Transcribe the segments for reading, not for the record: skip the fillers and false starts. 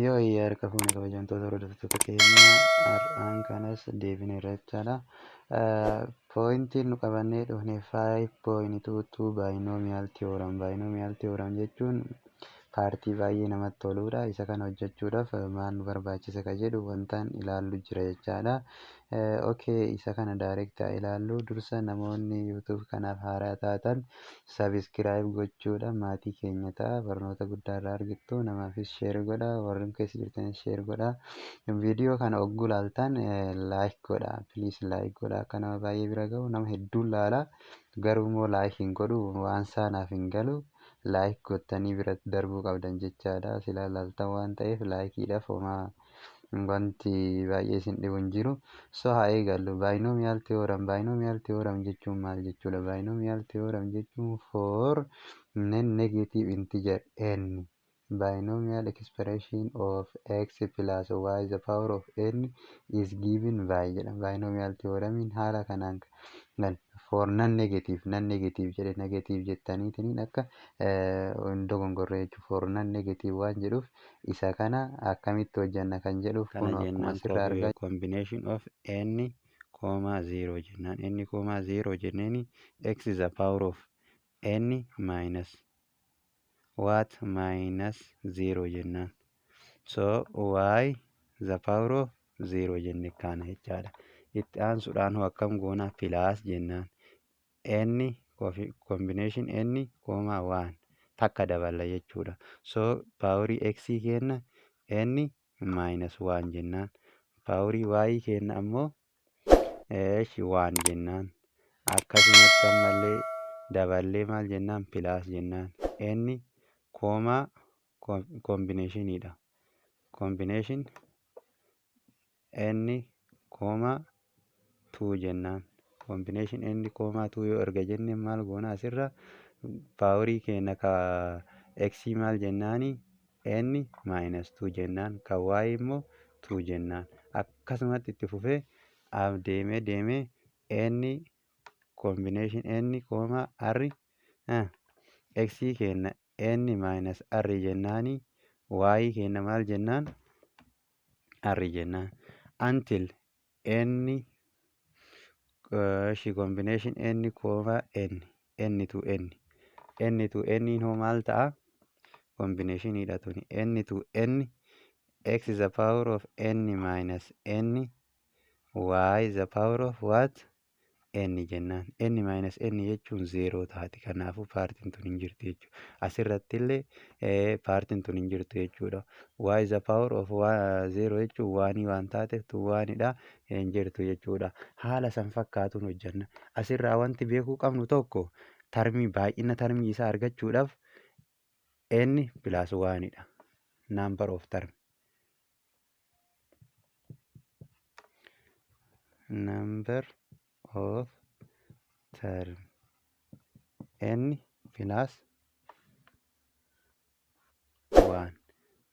Yoo harka fuune, kabajamtoota hordoftoota keenya, har'aan kanas deebine jechaadha. Pointiin nu qabannee dhufne 5.22 binomial theorem. Binomial theorem jechuun partii baay'ee namatti toludha. Isa kana hojjechuudhaaf maal nu barbaachisa ka jedhu wantaan ilaallu jira jechaadha. Okay, isa kana direct haa ilaallu. Dursa namoonni YouTube kanaaf haaraa taatan subscribe gochuudha maatii keenya ta'a. Barnoota guddaa irraa argattu. Namaafis share godha. Warreen keessa jirtanis share godha. Viidiyoo kana ogguu ilaaltan like godha. Please, like godha. Akka nama baay'ee bira gahu. Nama hedduun laala. Garuu immoo like hin godhu, waan saanaaf hin galu. Like gottanii bira darbuu qabdan jechaadha. Silaa laaltan waan ta'eef likeiidhaaf homaa wanti baay'ee isin dhibu hin jiru. So haa eegallu. Binomial theorem. Binomial theorem jechuun maal jechuudha? Binomial theorem jechuun for non negative integer n, binomial expression of x plus y the power of n is given by jedha. Binomial theoremiin haala kanaan kan for non negative, non negative jedhe. Negative jettaniitiin akka hin dogongorre jechuudha. For non negative waan jedhuuf isa kana akkamitti hojjanna kan jedhuuf Kana kun akkuma jennaan asirraa argaa combination of n comma 0 jennaan, n comma 0 jenneeni x is the power of n minus what? Minus 0 jennaan. So y the power of 0 jenne kana jechaadha. Itti aansuudhaan hoo akkam goona? Plus jennaan, n combination n comma 1 takka daballa jechuudha. So powerii x kenna n minus 1 jennaan, powerii y kenna ammoo eeshi 1 jennaan. Akkasumatti ammallee daballee maal jennaan? Plus jennaan, n comma combinationiidha. Combination n comma 2 jennaan. Combination n comma 2 yoo erga jenne maal goona? Asirra powerii keenya ka x maal jennaani? N minus 2 jennaan, kan y immoo 2 jennaan. Akkasumatti itti fufee deemee deemee n combination n comma r, x keenya n minus r jennaani, y keenya maal jennaan? R jennaan, until n combination n comma n, n to n, n to n hoo maal ta'a? Combinationiidha tuni. N to n, x is the power of n minus n, y is the power of what? N jennaan. N minus n jechuun zeeroo taati. Kanaafuu partiin tun hin jirtu jechuudha. Asirratti illee partiin tun hin jirtu jechuudha. Y is the power of zero jechuun oneii waan taateef tun oneidha, hin jirtu jechuudha. Haala san fakkaatuun hojjenna. Asirraa wanti beekuu qabnu tokko termii, baay'ina termii isaa argachuudhaaf n plus oneidha. Number of term. Number of term n plus 1.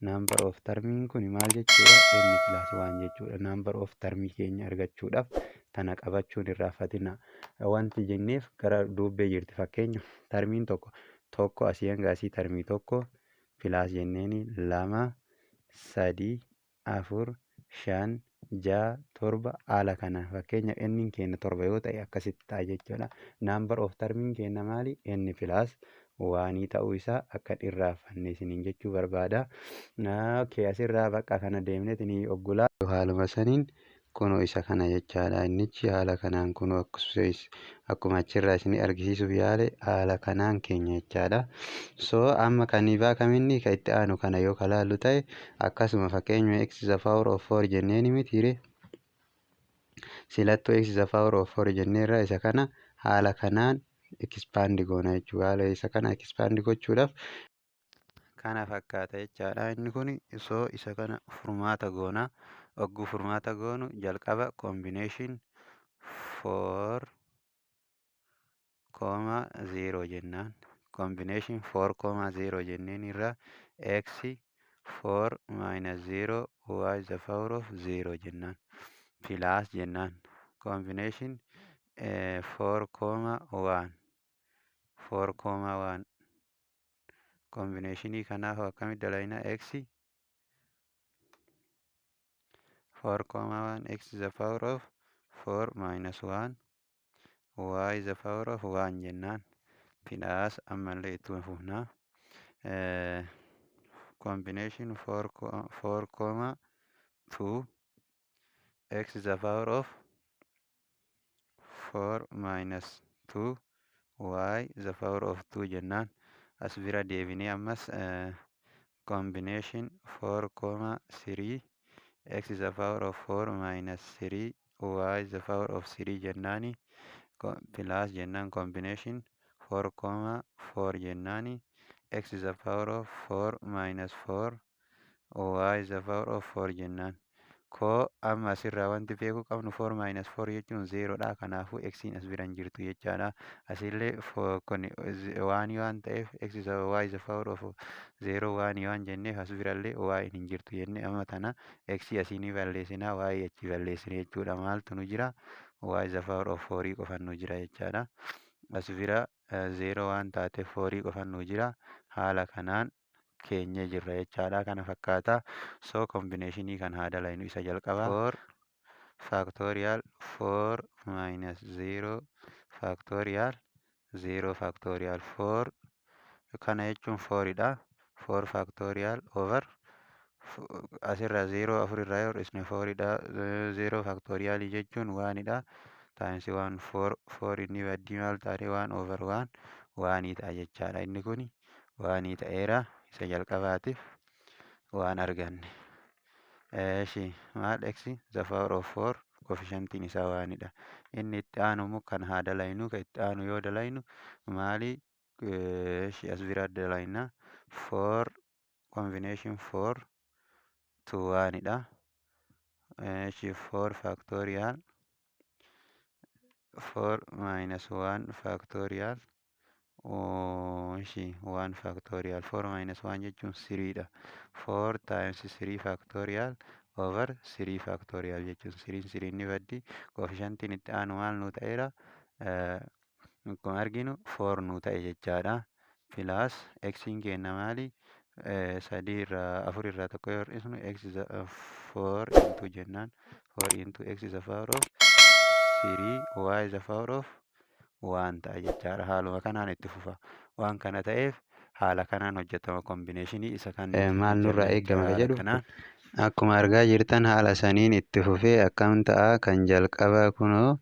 Number of termiin kun maal jechuudha? N plus 1 jechuudha. Number of termii keenya argachuudhaaf tana qabachuun irraanfatina. Wanti jenneef gara duubbee jirti. Fakkeenya, termiin tokko tokko asii hanga asii termii tokko, plus jenneeni lama, sadii, afur, shan, ja'a, torba, haala kanaan. Fakkeenya, n keenya torba yoo ta'e akkasitti ta'a jechuudha. Number of termiin keenya maali? N plus oneii ta'uu isaa akka hin irraanfanne isiniin jechuu barbaada. Okay, asirraa bakka kana deemneetiin oggulaa. Haaluma saniin kunoo isa kana jechaadha. Innichi haala kanaan kunoo akkuma achirraa isin argisiisuuf yaale haala kanaan keenya jechaadha. So amma kan ibaa kaminni kan itti aanu kana yoo kalaallu ta'e, akkasuma fakkeenya x is the power of 4 jenneeni mitiire? Silattuu x is the power of 4 jenneerra. Isa kana haala kanaan expand goona jechuudha. Haala isa kana expand gochuudhaaf kana fakkaata jechaadha. Inni kun so isa kana furmaata goona. Ogguu furmaata goonu jalqaba combination 4 comma 0 jennaan. Combination 4 comma 0 jenneen irraa x 4 minus 0 y is the power of 0 jennaan. Plus jennaan. Combination 4 comma 1, 4 comma 1, combinationii kanaaf akkamitti dalagna? X 4 comma 1 x the power of 4 minus 1 y the power of 1 jennaan, plus ammallee ittuma fufnaa, combination 4 comma 2 x the power of 4 minus 2 y the power of 2 jennaan. As bira deebinee ammas combination 4 comma 3 x the power of 4 minus 3 y the power of 3 jennaani, plus jennaan, combination 4 comma 4 jennaani, x the power of 4 minus 4 y the power of 4 jennaan. Koo amma asirraa wanti beekuu qabnu, 4 minus 4 jechuun 0 dha. Kanaafuu x'n as bira hin jirtu jechaadha. Asillee kun one waan ta'eef, x is y the power of 0 one waan jenneef, as birallee y hin jirtu jennee, amma tana x asii ni balleessinaa, y achi balleessine jechuudha. Maaltu nu jira? Y the power of 4 qofan nu jira jechaadha. As bira 0 waan taateef, 4 qofan nu jira. Haala kanaan keenyee jirra jechaadha. Kana fakkaata. So combinationii kan haa dalaynu. Isa jalqabaa, 4 factorial 4 minus 0 factorial 0 factorial 4, kana jechuun 4 dha. 4 factorial over asirraa 0 afur irraa yoo hir'isne 4 dha. 0 factorial jechuun 1 dha. Times 1 4 4, inni baddii maal taate? 1 over 1 one ta'a jechaadha. Inni kun one ta'eera. Isa jalqabaatiif waan arganne. Eeshi, maal, x the power of 4 coefficientiin isaa one dha. Inni itti aanu immoo kan haa dalaynu. Kan itti aanu yoo dalaynu maali? Eeshi, as bira dalayna, 4 combination 4 to 1 dha. Eeshi, 4 factorial 4 minus 1 factorial, ishi 1 factorial 4 minus 1 jechuun 3 dha. 4 times 3 factorial over 3 factorial jechuun 3 3 ni baddi. Coefficientiin itti aanu maal nu ta'eera? Akkuma arginu 4 nu ta'e jechaadha. Plus x'n keenya maali? Sadii irraa afur irraa tokko yoo hir'isnu, x 4 into jennaan, 4 into x is the power of 3 y is the power of 1 ta'a jechaadha. Haaluma kanaan itti fufa. Waan kana ta'eef, haala kanaan hojjetama combinationii isa kan Maal nurraa eegama ka haala jedhu kanaan. Akkuma argaa jirtan, haala saniin itti fufee akkam ta'a? Kan jalqaba kunoo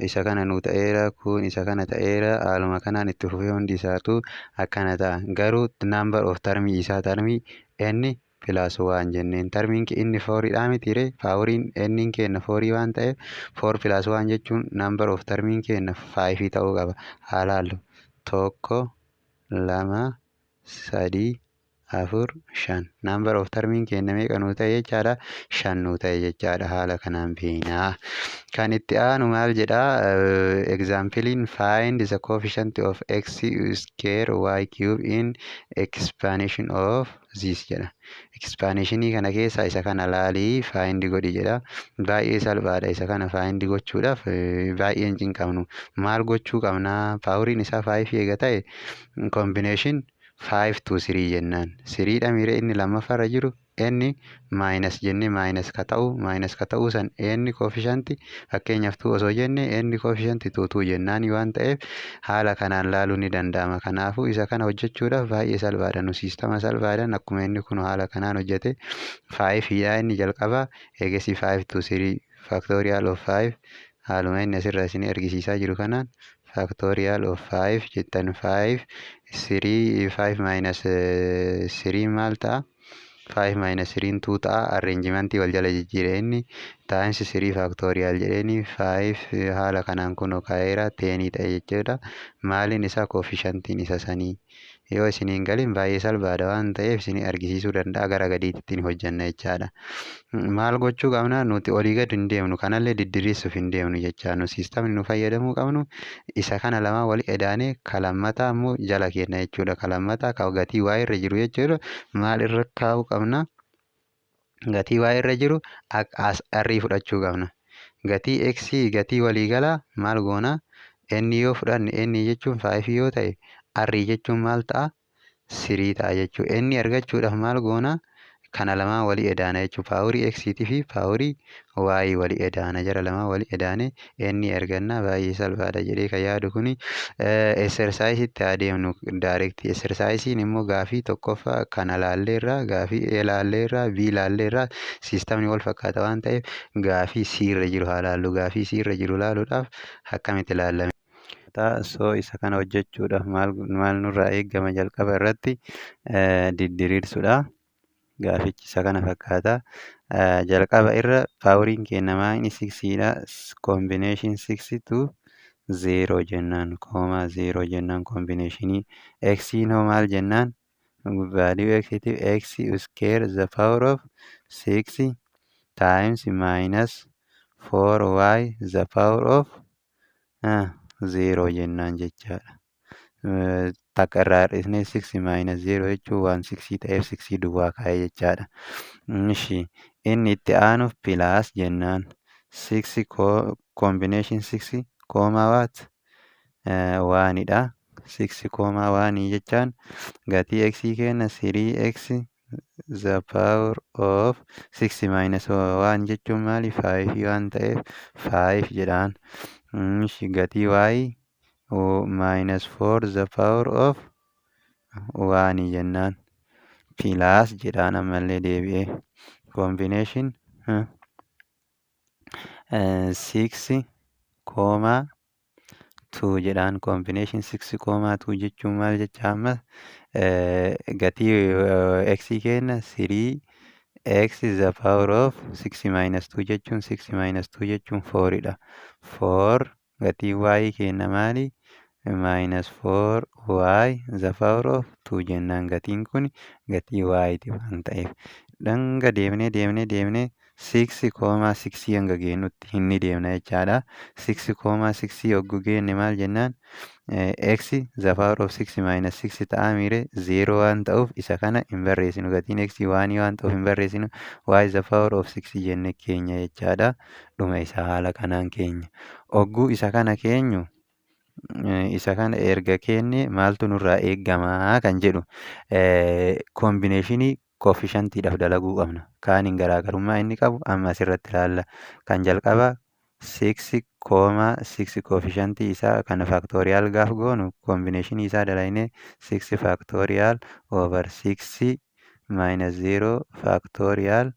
isa kana nuu ta'eera, kun isa kana ta'eera. Haaluma kanaan itti fufee hundi isaatu akkana ta'a. Garuu number of termii isaa, termii n plus one jenneen, termiin inni fouriidhaa mitiire? Poweriin n keenya fourii waan ta'eef, four plus one jechuun number of termiin keenya fiveii ta'uu qaba. Haa laallu: tokko, lama, sadii, afur, shan. Number of termiin keenya meeqa nuu ta'e jechaadha? Shan nuu ta'e jechaadha. Haala kanaan beeknaa. Kan itti aanu maal jedhaa? Exampleiin, find the coefficient of x square y cube in expansion of this jedha. Expansionii kana keessaa isa kana laalii find godhi jedha. Baay'ee salphaadha. Isa kana find gochuudhaaf baay'ee hin cinqabnu. Maal gochuu qabnaa? Poweriin isaa fiveii eega ta'e, combination 5 to 3 jennaan. Threedha miire? Inni lammaffaarra jiru n minus jennee, minus ka ta'u, minus ka ta'uu san n coefficient, fakkeenyaaf two osoo jenne, n coefficient two two jennaan waan ta'eef, haala kanaan laaluu ni danda'ama. Kanaafuu isa kana hojjechuudhaaf baay'ee salphaadha. Nu systema salphaadhaan akkuma inni kun haala kanaan hojjete, fiveiidha inni jalqaba, eegasii 5 to 3 factorial of 5, haaluma inni asirraa isin argisiisaa jiru kanaan factorial of 5 jettan. 5 3 5 minus 3 maal ta'a? 5 minus 3 2 ta'a. Arrangementii wal jala jijjiire inni, times 3 factorial jedheeni, 5 haala kanaan kunoo kaa'eera, tenii ta'e jechuudha. Maaliin isaa? Coefficientiin isa sanii. Yoo isiniin galin, baay'ee salphaadha waan ta'eef isin argisiisuu danda'a, gara gadiitti ni hojjanna jechaadha. Maal gochuu qabna? Nuti olii gadi hin deemnu, kanallee diddiriirsuuf hin deemnu jechaa. Nu systemni nu fayyadamuu qabnu isa kana lamaan wali edaanee, ka lammataa immoo jala kenna jechuudha. Ka lammataa ka gatii waa irra jiru jechuudha. Maal irra kaa'uu qabna? Gatii waa irra jiru as r fudhachuu qabna. Gatii x, gatii waliigalaa maal goona? N yoo fudhanne, n jechuun 5 yoo ta'e, r jechuun maal ta'a? 3 ta'a jechuudha. N argachuudhaaf maal goona? Kana lamaan walii edaana jechuudha. Powerii xiitii fi powerii y walii edaana. Jara lamaan walii edaane n arganna. Baay'ee salphaadha jedhee kan yaadu kuni. Exerciseitti haa deemnu directii. Exerciseiin immoo gaafii tokkoffaa kana laalleerra, gaafii A laalleerra, B laalleerra, systemni wal fakkaata waan ta'eef gaafii C irra jiru haa laallu. Gaafii C irra jiru laaluudhaaf akkamitti ilaallame? So isa kana hojjechuudhaaf maal nurraa eegama? Jalqaba irratti diddiriirsuudha. Gaafichi isa kana fakkaata. Jalqaba irra poweriin keenya maayini sixiidha. Combination six to zero jennaan, comma zero jennaan. Combinationii xiin hoo maal jennaan? Value xiitiif x square the power of six times minus four y the power of zero jennaan jechaadha. Takka irraa hir'isnee six minus zero jechuun waan sixii ta'eef sixii duwwaa kaa'ee jechaadha. Ishi inni itti aanu plus jennaan, six combination six comma what? Oneidha. Six comma oneii jechaan gatii x keenya three x the power of six minus one jechuun maali? Fiveii waan ta'eef five jedhaan. Ishi gatii y minus four the power of oneii jennaan. Plus jedhaan ammallee deebi'ee combination six comma two jedhaan. Combination six comma two jechuun maal jecha? Amma gatii x keenya three x the power of six minus two jechuun, six minus two jechuun fouridha. Four gatii y keenya maali? Minus four y the power of two jennaan. Gatiin kun gatii y ti waan ta'eef. Hanga deemnee deemnee deemnee six comma sixii hanga geenyutti inni deemna jechaadha. Six comma sixii yogguu geenne maal jennaan? X the power of six minus six ta'a miire? Zero waan ta'uuf isa kana hin barreessinu. Gatiin x oneii waan ta'uuf hin barreessinu. Y the power of six jenne keenya jechaadha. Dhuma isaa haala kanaan keenya. Ogguu isa kana keenyu, isa kana erga keenne maaltu nurraa eeggamaa kan jedhu, combinationii coefficientiidhaaf dalaguu qabna. Kaaniin garaagarummaa inni qabu amma asirratti ilaalla. Kan jalqabaa six comma six, coefficientii isaa kana factorial gaaf goonu, combinationii isaa dalagnee six factorial over six minus zero factorial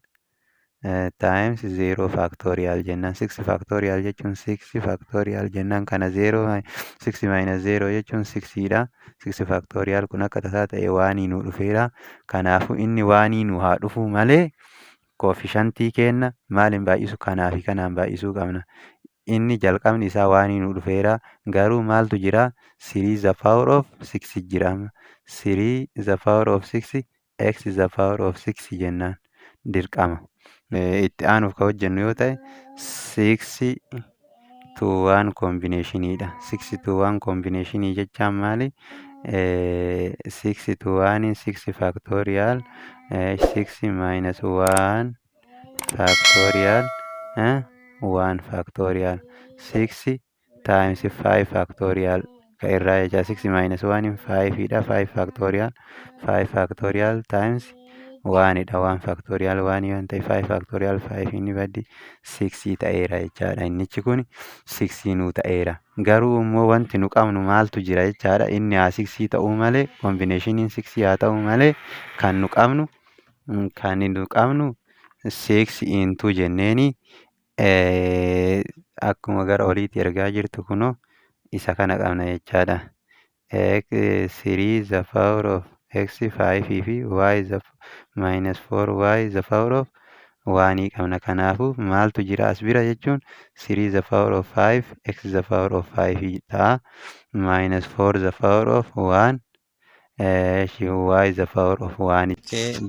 times zero factorial jennaan. Six factorial jechuun six factorial jennaan, kana zero six minus zero jechuun sixiidha. Six factorial kun akka tasaa ta'e oneii nu dhufeera. Kanaafuu inni oneii nu haa dhufu malee coefficientii kenna maaliin baay'isu? Kanaa fi kanaan baay'isuu qabna. Inni jalqabni isaa oneii nu dhufeera. Garuu maaltu jira? Three the power of six jira. Three the power of six x the power of six jennaan dirqama. Itti aanuuf kan hojjennu yoo ta'e six to one combinationiidha. Six to one combinationii jechaan maali? Six to one, six factorial six minus one factorial one factorial six times five factorial ka irraa jecha. Six minus one fiveidha. Five factorial, five factorial times oneidha. One factorial oneii waan ta'e five factorial five inni baddi sixii ta'eera jechaadha. Innichi kun sixii nuu ta'eera. Garuu immoo wanti nu qabnu maaltu jira jechaadha? Inni haa sixii ta'uu malee, combinationiin sixii haa ta'uu malee, kan nu qabnu six into jenneeni akkuma gara oliitti argaa jirtu kunoo isa kana qabna jechaadha. Three the power of x five fi y the minus four y the power of oneii qabna. Kanaafuu maaltu jira as bira jechuun three the power of five x the power of five ta'a, minus four the power of one y the power of one.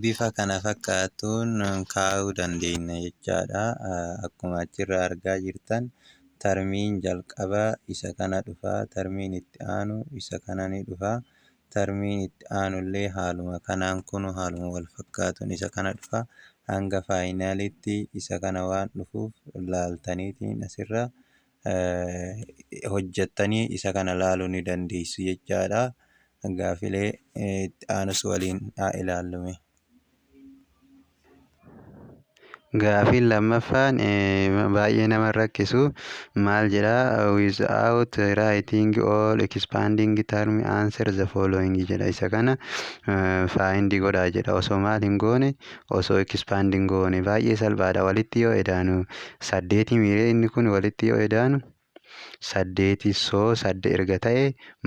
Bifa kana fakkaatuun kaa'uu dandeenya jechaadha. Akkuma achirraa argaa jirtan termiin jalqabaa isa kana dhufa. Termiin itti aanu isa kana ni dhufa. Termiin itti aanullee haaluma kanaan kun haaluma wal fakkaatuun isa kana dhufa. Hanga finalitti isa kana waan dhufuuf laaltaniitiin asirra hojjettanii isa kana laaluu ni dandeessu jechaadha. Gaafilee itti aanus waliin haa ilaallu mee. Gaafiin lammaffaan baay'ee nama rakkisu. Maal jedhaa? "Without writing all expanding term, answer the following" jedha. Isa kana find godhaa jedha. Osoo maal hin goone, osoo expanding goone, baay'ee salphaadha. Walitti yoo edaanu saddeeti miiree, inni kun walitti yoo edaanu saddeeti. Soo sadde erga ta'e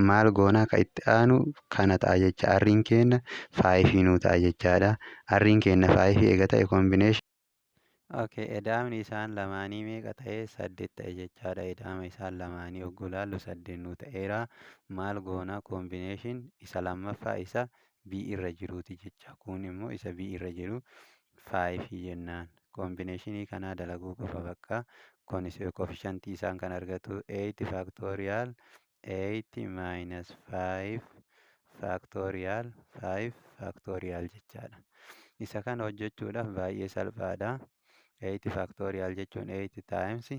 maal goonaa? Ka itti aanu kana ta'a jecha. R'iin keenya five nuu ta'a jechaadha. R'iin keenya five eega ta'e, combination. Okay, edaamni isaan lamaanii meeqa ta'e? Saddeet ta'e jechaadha. Edaama isaan lamaanii yogguu laallu saddeet nuu ta'eera. Maal goonaa? Combination isa lammaffaa isa B irra jiruuti jecha. Kun immoo isa B irra jiru five jennaan. Combinationii kanaa dalaguu qofa bakka coefficientii isaan kan argatu 8 factorial 8 minus 5 factorial 5 factorial jechaadha. Isa kana hojjechuudhaaf baay'ee salphaadha. 8 factorial jechuun 8 times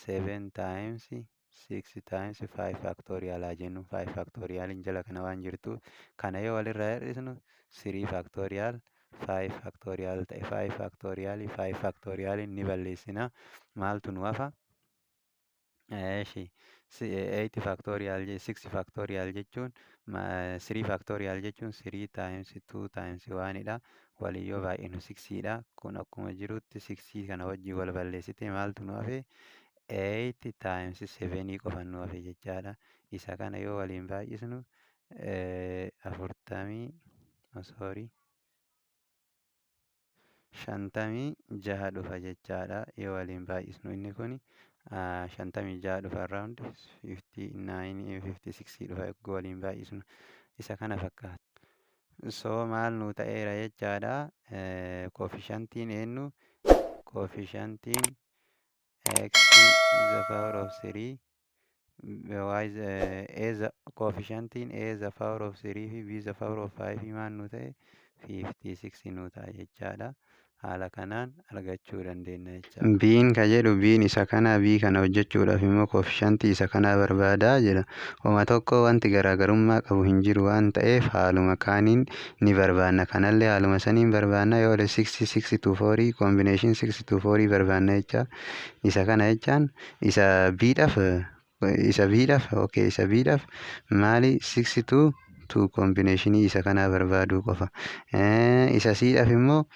7 times 6 times 5 factorial haa jennu. 5 factorialiin jala kana waan jirtu, kana yoo walirraa hir'isnu 3 factorial 5 factorial ta'e. 5 factorial 5 factorial ni balleessina. Maaltu nu hafa? Eeshi, 8 factorial 6 factorial jechuun, 3 factorial jechuun 3 times 2 times 1 dha. Walii yoo baay'inu 6 dha. Kun akkuma jirutti 6 kana wajjin wal balleessite, maaltu nu hafe? 8 times 7 qofa nu hafe jechaadha. Isa kana yoo waliin baay'isnu 40, sorry, 56 dhufa jechaadha. Yoo waliin baay'isnu inni kun 56 dhufa, around 59, 56 dhufa yoo waliin baay'isnu. Isa kana fakkaata. So maal nu ta'eera jechaadha? Coefficientiin eenyu? Coefficientiin x the power of 3, y a the coefficientiin a the power of 3 fi b the power of 5 maal nu ta'e? 56 nu ta'a jechaadha. Haala kanaan argachuu dandeenya jechaadha. B'n ka jedhu, B'n isa kana. B kana hojjechuudhaaf immoo coefficientii isa kanaa barbaadaa jedha. Homa tokko wanti garaagarummaa qabu hin jiru waan ta'eef haaluma kaaniin ni barbaanna. Kanallee haaluma saniin barbaanna. Yoo 6 6 to 4, combination 6 to 4 barbaanna jecha. Isa kana jechaan isa B'dhaaf, isa B'dhaaf, okay, isa B'dhaaf maali? 6 to 2 combinationii isa kanaa barbaaduu qofa. Isa C'dhaaf immoo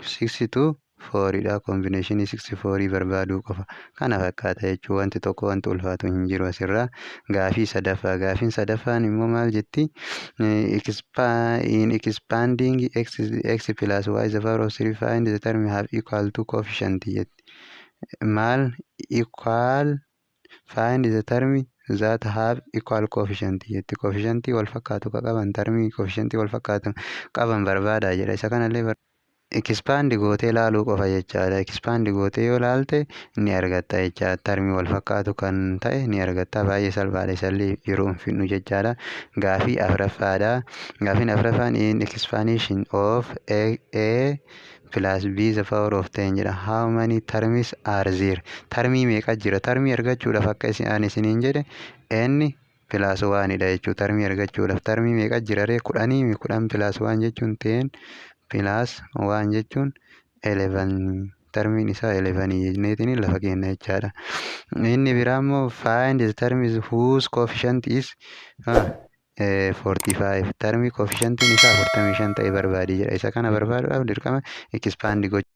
6 to 4 dha, combinationii 6 4 barbaaduu qofa. Kana fakkaata jechuun wanti tokko wanti ulfaatu hin jiru asirraa. Gaafii sadaffaa. Gaafiin sadaffaan immoo maal jetti? In expanding x, x plus y the power of 3, find the term have equal to coefficient jetti. Maal equal? Find the term that have equal coefficient jetti. Coefficientii wal fakkaatu ka qaban, termii coefficientii wal fakkaatu qaban barbaada jedha. Isa kanallee expand gootee laaluu qofa jechaadha. Expand gootee yoo laalte ni argatta jecha. Termii wal fakkaatu kan ta'e ni argatta. Baay'ee salphaadha, isallee yeroo hin fidnu jechaadha. Gaafii afuraffaadha. Gaafiin afuraffaan in expansion of a plus b the power of 10 jedha. How many terms are there? Termii meeqa jira? Termii argachuudhaaf akka ani isiniin jedhe n plus oneidha jechuudha. Termii argachuudhaaf termii meeqa jira ree? 10. 10 plus 1 jechuun, 10 plus 1 jechuun 11. Termiin isaa 11 jenneetiin lafa kenna jechaadha. Inni biraa immoo find the terms whose coefficient is 45. Termii coefficientiin isaa 45 ta'e barbaadi jedha. Isa kana barbaaduudhaaf dirqama expand gochuu.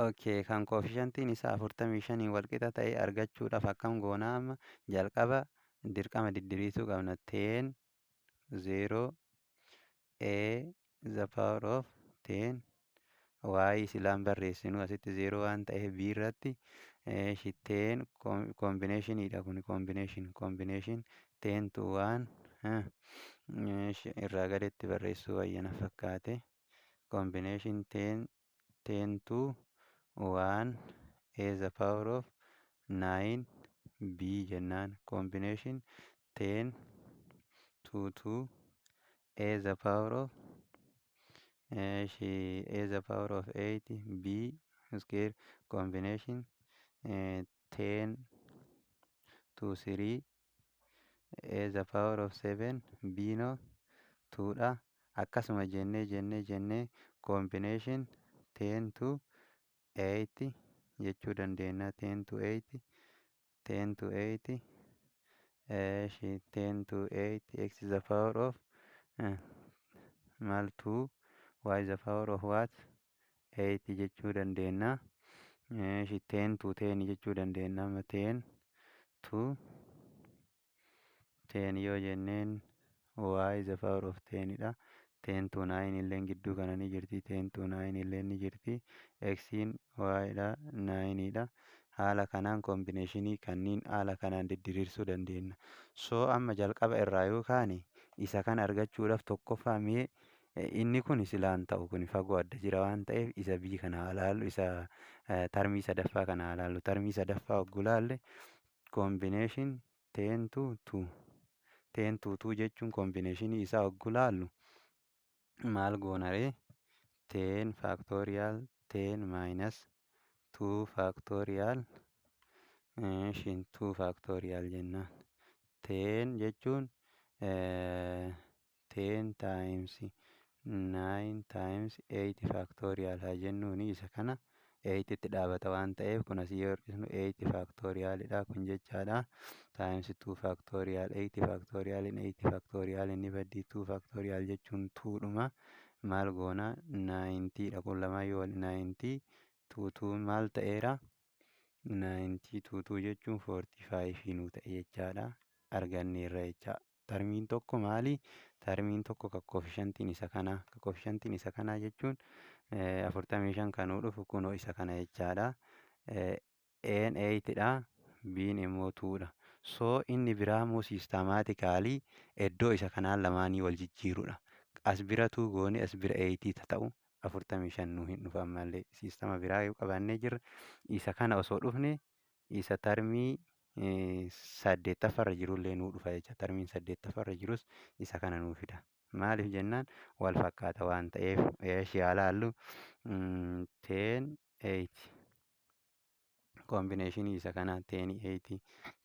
Okay, kan coefficientiin isaa 45 walqixa ta'e argachuudhaaf akkam goonaa? Amma jalqaba dirqama diddiriisuu qabna. 10 0 a the power of 10 y silaan barreessinu asitti 0 waan ta'eef b irratti 10 combinationiidha kun, combination 10 to 1 irraa gaditti barreessuu wayyana fakkaate. Combination 10 10 to 1 a the power of 9 b jennaan, combination 10 to 2 a the power of a the power of 8 b square, combination 10 to 3 a the power of 7 b no 2 dha. Akkasuma jennee jennee jennee combination 10 to 8 jechuu dandeenya. 10 to 8, 10 to 8, 10 to 8 x is the power of maal, 2 y is the power of what, 8 jechuu dandeenya. 10 to 10 jechuu dandeenya. Amma 10 to 10 yoo jenneen, y is the power of 10 dha. 10 to 9 illeen gidduu kana ni jirti. 10 to 9 illeen ni jirti. X'n y dha, 9 dha. Haala kanaan combinationii kanniin haala kanaan diddiriirsuu dandeenya. So amma jalqaba irraa yoo kaane, isa kana argachuudhaaf tokkoffaa mee inni kun silaan ta'u kun fagoo adda jira waan ta'eef, isa bii kana haa laallu, isa termii sadaffaa kana haa laallu. Termii sadaffaa hogguu laalle, combination 10 to 2, 10 to 2 jechuun combinationii isaa hogguu laallu maal goona ree? 10 factorial 10 minus 2 factorial 2 factorial jennaan. 10 jechuun 10 times 9 times 8 factorial haa jennuuni. Isa kana 8 itti dhaabata waan ta'eef, kun asii yoo hir'isnu 8 factorialidha kun jechaadha. Times 2 factorial, 8 factorial, 8 factorial inni baddii, 2 factorial jechuun 2 dhuma. Maal goona? 90 dha. Kun lamaan yoo 90 2 2 maal ta'eera? 90 2 2 jechuun 45 nuu ta'e jechaadha. Arganneerra jecha. Termiin tokko maali? Termiin tokko ka coefficientiin isa kanaa. Ka coefficientiin isa kanaa jechuun 45 kan nuu dhufu kunoo isa kana jechaadha. A'n 8 dha. B'n immoo 2 dha. So inni biraa immoo systematically iddoo isa kanaan lamaanii wal jijjiirudha. As bira 2 goone, as bira 8 ta'u, 45 nuu hin dhufu ammallee. Systema biraa yoo qabaannee jirre, isa kana osoo dhufne, isa termii saddeettaffaarra jirullee nuu dhufa jecha. Termiin saddeettaffaarra jirus isa kana nuu fida. Maaliif jennaan, wal fakkaata waan ta'eef. Eeshi, haa laallu. 10 8, combinationii isa kanaa 10 8,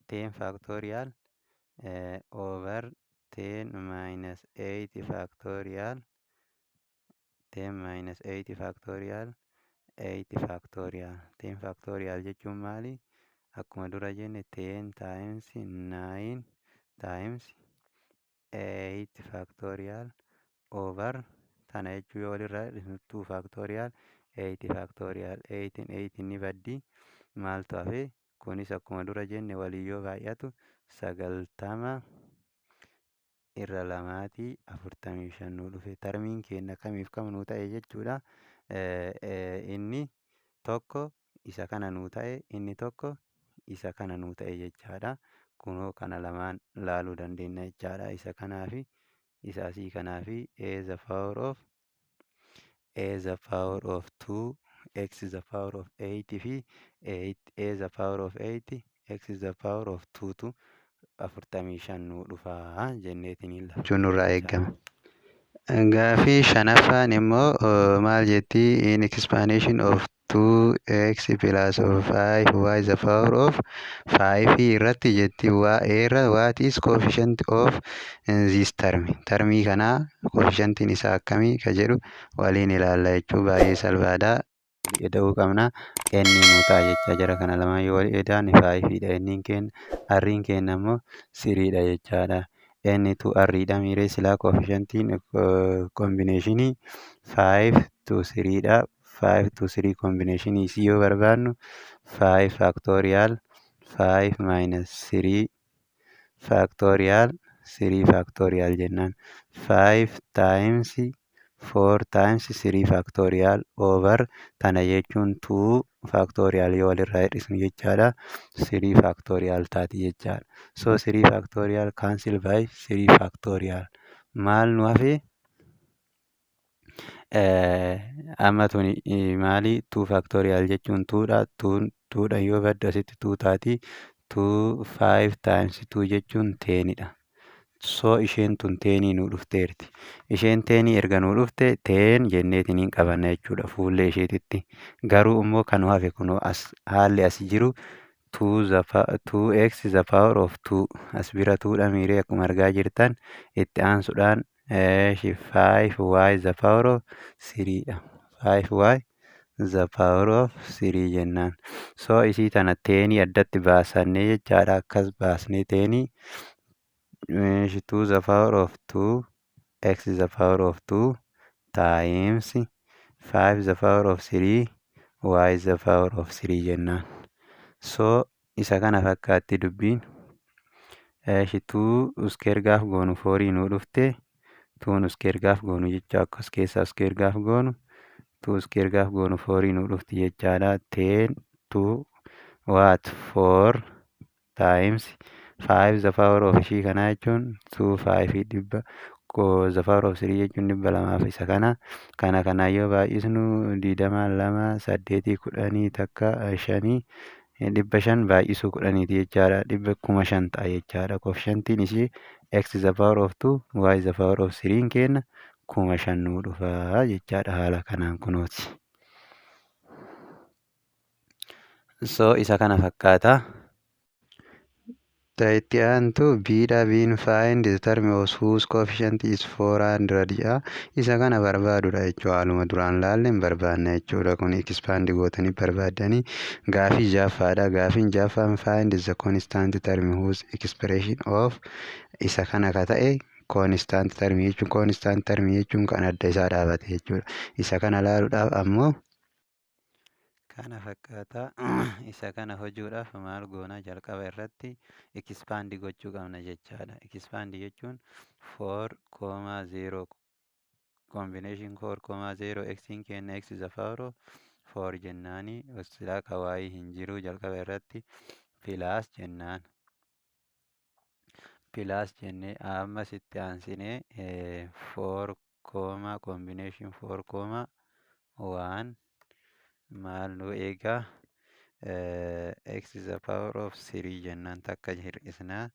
10 factorial over 10 minus 8 factorial, 10 minus 8 factorial, 8 factorial. 10 factorial jechuun maali? Akkuma dura jenne, 10 times 9 times 8 factorial over tana jechuu yoo walirraa hir'isnu, 2 factorial 8 factorial. 8 8 ni baddi. Maaltu hafe? Kunis akkuma dura jenne walii yoo baay'atu, 90 irra lamaatii 45 nuu dhufe. Termiin keenya kamiif kam nuu ta'e jechuudha? Inni tokko isa kana nuu ta'e, inni tokko isa kana nuu ta'e jechaadha. Kunoo kana lamaan laaluu dandeenya jechaadha. Isa kanaa fi isa asii kanaa fi a the power of 2 x the power of 8 fi 8 a the power of 8 x the power of 2 tu 45 nuu dhufaa jenneetiin lafa nurraa eegama. Gaafii shanaffaan immoo maal jetti? In expansion of 2x plus of 5y the power of 5 irratti jetti, irra what is coefficient of this term? Termii kanaa coefficientiin isaa akkamii ka jedhu waliin ilaalla jechuu. Baay'ee salphaadha. Eda'uu qabna, n nuu ta'a jecha. Jara kana lamaan yoo wal edaan, 5 dha n keenya, r'n keenya immoo 3 dha jechaadha. N to r dha miiree silaa coefficientiin combinationii 5 to 3 dha. 5 to 3 combinationii isii yoo barbaannu, 5 factorial 5 minus 3 factorial 3 factorial jennaan, 5 times 4 times 3 factorial over tana jechuun 2 factorial yoo walirraa hir'isnu jechaadha, 3 factorial taati jechaadha. So 3 factorial cancel by 3 factorial. Maal nu hafe amma? Tuni maali? 2 factorial jechuun 2 dha. 2 2 dha yoo baddu, asitti 2 taati. 2 5 times 2 jechuun 10 dha. So isheen tun tenii nuu dhufteerti. Isheen tenii erga nuu dhufte, 10 jenneetiin hin qabanna jechuudha fuullee isheetitti. Garuu immoo kan hafe kunoo as haalli as jiru 2x the power of 2 as bira 2 dha miiree akkuma argaa jirtan. Itti aansuudhaan 5y the power of 3 dha. 5y the power of 3 jennaan. So isii tana 10 addatti baasannee jechaadha. Akkas baasnee 10 2 the power of 2 x the power of 2 times 5 the power of 3 y the power of 3 jennaan. So isa kana fakkaatti dubbiin. 2 square gaaf goonu 4 nuu dhufte, 2 square gaaf goonu jecha akkas keessaa square gaaf goonu, 2 square gaaf goonu 4 nuu dhufti jechaadha. 10 2 what 4 times 5 the power of ishii kanaa jechuun 2 5 dhibba the power of 3 jechuun 200 isa kana kana kanaan yoo baay'isnu 20 2 8 10 takka 5 500 baay'isuu 10ti jechaadha. 5,000 ta'a jechaadha. Coefficientiin ishii x the power of 2 y the power of 3 kenna 5,000 nuu dhufaa jechaadha haala kanaan kunooti. So isa kana fakkaata. Itti aantu B'dha. B'n find the term of whose coefficient is 400 jedha. Isa kana barbaadudha jechuudha. Haaluma duraan laalle hin barbaanna jechuudha. Kun expand gootanii barbaaddanii. Gaafii ja'affaadha. Gaafiin ja'affaan find the constant term whose expression of isa kana ka ta'e constant term jechuun, constant term jechuun kan adda isaa dhaabate jechuudha. Isa kana laaluudhaaf ammoo kana fakkaata. Isa kana hojuudhaaf maal goona? Jalqaba irratti expand gochuu qabna jechaadha. Expand jechuun 4, 0 combination 4, 0 x kenna x the power of 4 jennaani, silaa ka y hin jiru jalqaba irratti plus jennaan. Plus jennee ammas itti aansinee 4, combination 4, 1 maal nu eegaa? X is the power of 3 jennaan, takka hir'isnaa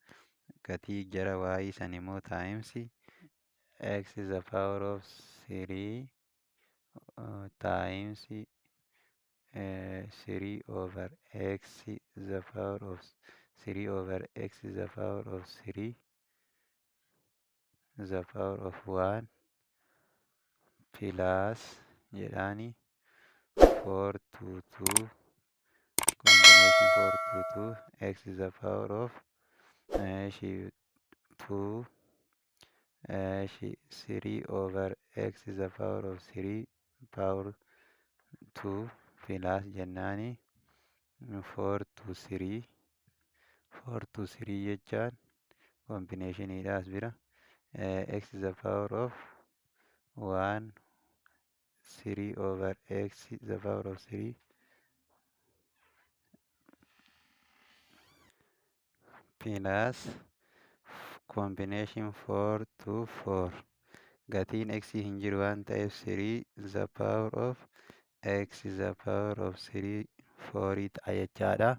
gatii jara y san immoo times x is the power of 3 times 3 over x the power of 3 over x is the power of 3 the power of 1 plus jedhaani 4 to 2 combination 4 to 2 x is the power of 2 3 over x is the power of 3 power 2 plus jennaani 4 to 3 4 to 3 jechaan combinationiidha as bira x is the power of 1 3 over x the power of 3 plus combination 4 to 4 gatiin x hin jiru waan ta'eef 3 the power of x the power of 3 4 ta'a jechaadha.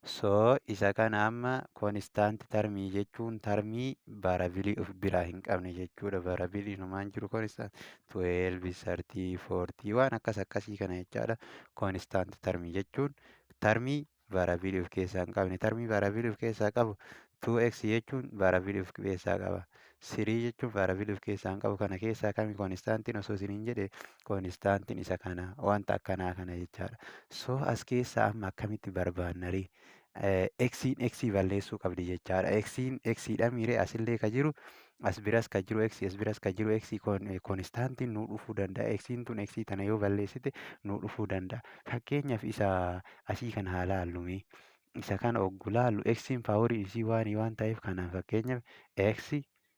So isa kana amma constant termii jechuun termii variableii of biraa hin qabne jechuudha. Variableiin homaan jiru constant 12, 30, 40 waan akkas akkasii kana jechaadha. Constant termii jechuun termii variableii of keessaa hin qabne. Termii variableii of keessaa qabu 2x jechuun variableii of keessaa qaba. 3 jechuun variableii of keessaa hin qabu. Kana keessaa kami constantiin osoo isiniin jedhe, constantiin isa kana, wanta akkanaa kana jechaadha. So as keessaa amma akkamitti barbaanna ree? Xiin x balleessuu qabdi jechaadha. Xiin xiidha miiree asillee ka jiru, as biras ka jiru x, as biras ka jiru x, constantiin nuu dhufuu danda'a. Xiin tun x tana yoo balleessite nuu dhufuu danda'a. Fakkeenyaaf isa asii kana haa laallu mee. Isa kana oggu laallu xiin powerii isii waan ta'eef kanaan fakkeenyaaf x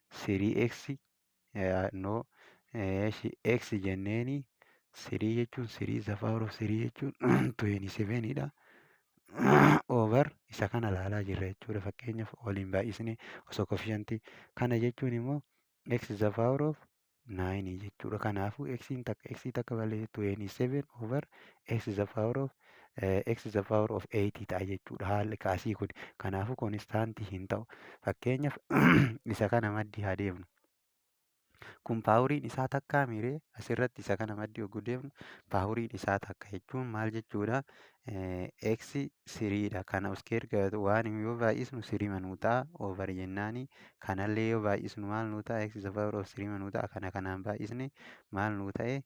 3x no x jenneeni 3 jechuun 3 the power of 3 jechuun 27 dha. Over isa kana laalaa jirra jechuudha. Fakkeenyaaf waliin baay'isnee osoo coefficientii kana jechuun immoo x the power of 9 jechuudha. Kanaafuu x takka x takka balleesse 27 over x the power of x the power of 8 ta'a jechuudha. Haalli kaasii kun kanaafuu constantii hin ta'u. Fakkeenyaaf isa kana maddii haa deemnu. Kun poweriin isaa takkaa miiree? Asirratti isa kana maddii yogguu deemnu poweriin isaa takka jechuun maal jechuudha? X threedha. Kana square waan yoo baay'isnu three nuu ta'a over jennaani. Kanallee yoo baay'isnu maal nuu ta'a? X the power of three nuu ta'a. Kana kanaan baay'isne maal nuu ta'e?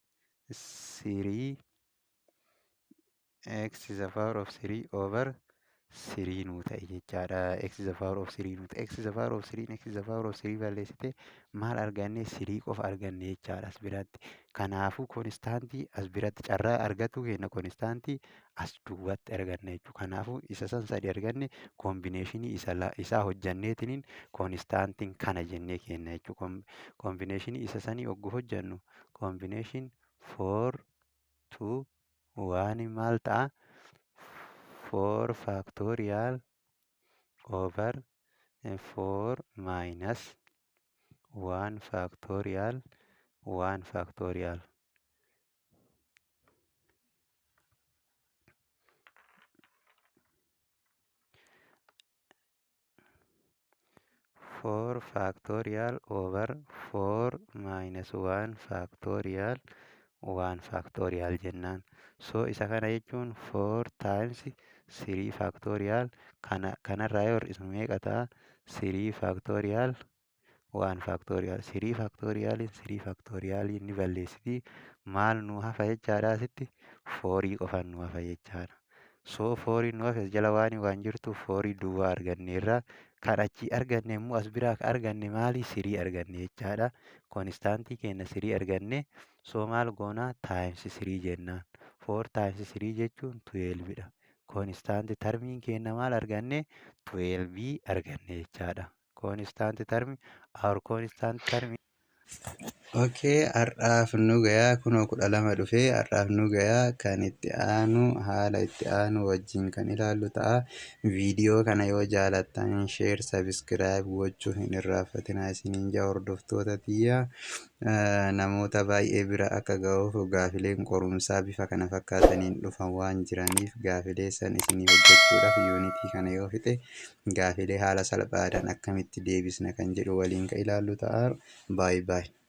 Three X is the power of 3 over 3 nuu ta'e jechaadha. X is the power of 3 nuu ta'e. X is the power of 3, x is the power of 3 balleessite maal arganne? 3 qofa arganne jechaadha as biratti. Kanaafuu constantii as biratti carraa argatu keenya constantii as duwwaatti arganna jechuudha. Kanaafuu isa san sadi arganne, combinationii isaa hojjanneetiniin constantiin kana jennee kenna jechuudha. Combinationii isa sanii hogguu hojjannu, combination 4 2 1 maal ta'a? 4 factorial over 4 minus 1 factorial 1 factorial. 4 factorial over 4 minus 1 factorial 1 factorial jennaan. So isa kana jechuun 4 times 3 factorial, kana kanarraa yoo hir'isnu meeqa ta'a? 3 factorial 1 factorial. 3 factorial 3 factorial ni balleessiti. Maal nu hafa jechaadha asitti? 4 qofaan nu hafa jechaadha. So 4 nu hafe jala waan jirtu 4 duwwaa arganneerra. Kan achii arganne immoo, as biraa kan arganne maali? 3 arganne jechaadha. Constantii keenya 3 arganne. So maal goonaa? Times 3 jennaan. 4 times 3 jechuun 12 dha. Constant termiin keenya maal arganne? 12 arganne jechaadha. Constant term, our constant term. Okay, har'aaf nu gayaa. Kunoo 12 dhufee, har'aaf nu gayaa. Kan itti aanu haala itti aanu wajjin kan ilaallu ta'a. Viidiyoo kana yoo jaalattan share, subscribe gochuu hin irraanfatinaa isiniin jaa. Hordoftoota tiyya, namoota baay'ee bira akka ga'uuf, gaafileen qorumsaa bifa kana fakkaataniin dhufan waan jiraniif, gaafilee san isinii hojjechuudhaaf unitii kana yoo fixe, gaafilee haala salphaadhaan akkamitti deebisna kan jedhu waliin kan ilaallu ta'a. Baay'ee baay'ee.